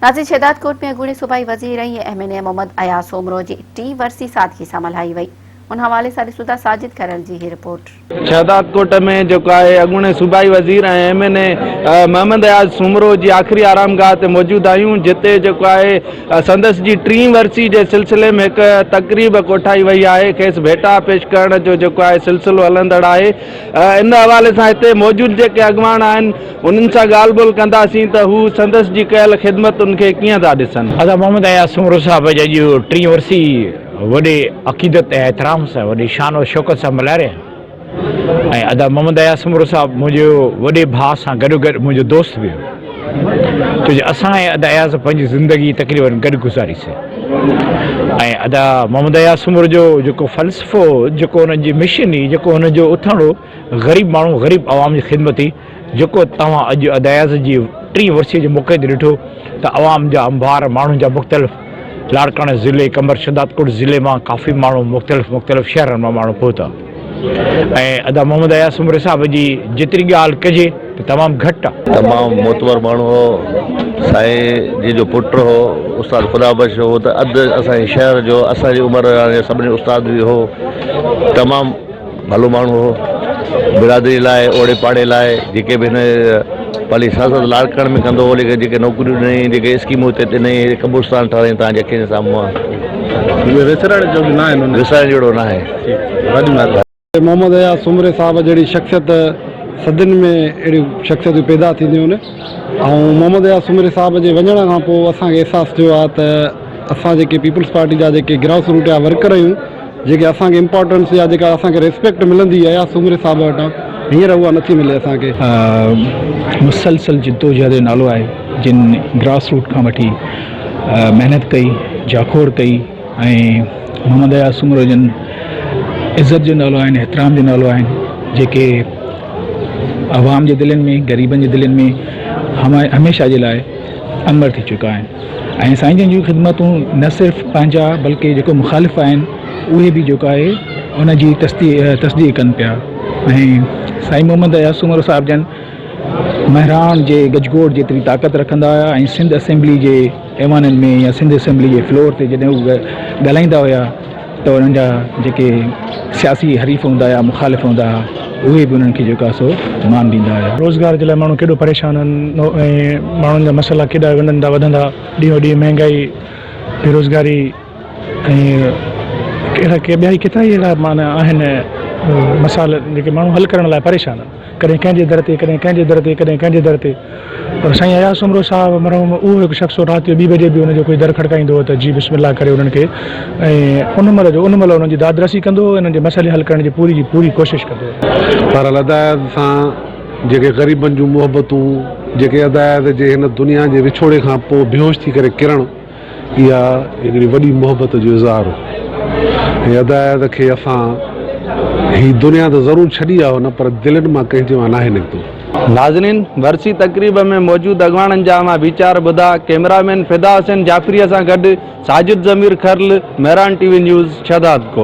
ناظرين شهدادڪوٽ ۾ اڳوڻي صوبائي وزير ۽ M N A Muhammad Ayaz Soomro جي ٽين ورسي سادگي سان ملهائي وئي ان حوالي سان ڏسون ٿا ساجد کرل جي هي رپورٽ. شهدادڪوٽ ۾ جيڪو آهي اڳوڻي صوبائي وزير ۽ M N A Muhammad Ayaz Soomro جي آخري آرامگاهه تي موجود آهيون جتي جيڪو آهي سندس جي ٽين ورسي جي سلسلي ۾ هڪ تقريب ڪوٺائي وئي آهي کيس ڀيٽا پيش ڪرڻ جو جيڪو آهي سلسلو هلندڙ آهي ان حوالي سان هتي موجود جيڪي اڳواڻ آهن انهن سان ڳالهه ٻولهه ڪنداسين ته هو سندس جي ڪيل خدمتن کي ڪيئن ٿا ڏسن. ادا محمد اياز سومرو صاحب جي اڄ ٽين ورسي وڏي عقيدت ۽ احترام سان وڏي شان و شوڪت سان ملهائي رهيا آهيون ۽ ادا محمد اياز سومرو صاحب منهنجو وڏي ڀاء سان گڏوگڏ منهنجو دوست به هو ڇو جو اسان ۽ ادا اياز پنهنجي زندگي تقريبن گڏ گذاري سي ۽ ادا محمد اياز سومرو جو جيڪو فلسفو هو جيڪو انهن جي مشن هئي جيڪو انهن جو اٿڻ هو غريب ماڻهو غريب عوام جي خدمت هئي جيڪو توهان اڄ ادا اياز جي ٽين ورسي جي موقعي تي ڏٺو ته عوام جا انبار ماڻهن جا مختلف لاڙڪاڻي ضلعي قمبر شھدادڪوٽ ضلعي مان ڪافي ماڻهو مختلف مختلف شهرن مان ماڻهو پهتا ۽ ادا محمد اياز سومري صاحب جي جيتري ڳالهه ڪجي ته تمام گهٽ آ. تمام معتبر ماڻهو هو، سائين جن جو پٽ هو استاد خدا بخش هو ته اڌ اسان جي شهر جو اسان جي عمر وارن سڀني جو استاد به هو تمام ڀلو ماڻهو هو برادري لاء اوڙي پاڙي لاء جيڪي به هن ڀلي سياست لاڙڪاڻي ۾ ڪندو هو ليڪن جيڪي نوڪريون ڏنائين جيڪي اسڪيمون هتي ڏنائين قبرستان ٺهرائين توهان جي اکين جي سامهون آهي. وسرڻ جوڳو ناهي. وسرڻ جهڙو ناهي. وڏي مهرباني. محمد اياز سومري صاحب جهڙي شخصيت صدين ۾ اهڙيون شخصيتون پيدا ٿينديون آهن ۽ محمد اياز سومري صاحب جي وڃڻ کان پوء اسان کي احساس ٿيو آهي ته اسان جيڪي پيپلز پارٽي جا جيڪي گراس روٽ جا ورڪر آهيون جيڪي اسان کي امپارٽنس يا جيڪا اسان کي ريسپيڪٽ ملندي اياز سومري صاحب وٽان هينئر اها نٿي ملي اسان کي. مسلسل جدوجهد جو نالو آهي جن گراس روٽ کان وٺي محنت ڪئي جاکوڙ ڪئي ۽ محمد اياز سومرو جن عزت جو نالو آهن احترام جو نالو آهن جيڪي عوام جي دلين ۾ غريبن جي دلين ۾ هميشه جي لاء امر ٿي چڪا آهن ۽ سائين جن جون خدمتون نه صرف پنهنجا بلڪه جيڪو مخالف آهن اهي به جيڪو آهي ان جي تصديق ڪن پيا ۽ سائين محمد اياز سومرو صاحب جن مهراڻ جي گجگوڙ جيتري طاقت رکندا هيا ۽ سنڌ اسيمبلي جي ايوانن ۾ يا سنڌ اسيمبلي جي فلور تي جڏهن هو ڳالهائيندا هيا ته انهن جا جيڪي سياسي حريف هوندا هيا مخالف هوندا هيا اهي به انهن کي جيڪو آهي سو مان ڏيندا هيا. روزگار جي لاء ماڻهو ڪيڏو پريشان آهن ۽ ماڻهن جا مسئلا ڪيڏا وڃن ٿا وڌندا ڏينهون ڏينهن مهنگائي بيروزگاري ۽ اهڙا ڪي ٻيا ئي ڪيترا ئي اهڙا معنيٰ آهن مسئلا جيڪي ماڻهو حل ڪرڻ لاء پريشان آهن. ڪڏهن ڪنهن جي در تي، ڪڏهن ڪنهن جي در تي، ڪڏهن ڪنهن جي در تي. پر سائين اياز سومرو صاحب مرحوم اهو هڪ شخص هو رات جو ٻي بجي به ان جو ڪوئي در کڙڪائيندو هو ته جي بسم الله ڪري انهن کي ۽ ان مهل جو ان مهل انهن جي دادرسي ڪندو هو ۽ انهن جي مسئلي حل ڪرڻ جي پوري جي پوري ڪوشش ڪندو هو. بهرحال ادا اياز سان جيڪي غريبن جون محبتون، جيڪي ادا اياز جي هن دنيا جي وڇوڙي کان پوء بيهوش ٿي ڪري ڪرڻ، اها هڪڙي وڏي محبت جو اظهار هو ۽ ادا اياز کي اسان هي دنيا ته ضرور ڇڏي آيو نه پر دلين مان ڪنهن جي مان ناهي نڪتو. ناظرين ورسي تقريب ۾ موجود اڳواڻن جا اوهان ويچار ٻڌا، ڪئميرا مين فدا حسين جعفريء سان گڏ Sajid Zamir Kharal, Mehran T V news, Shahdadkot.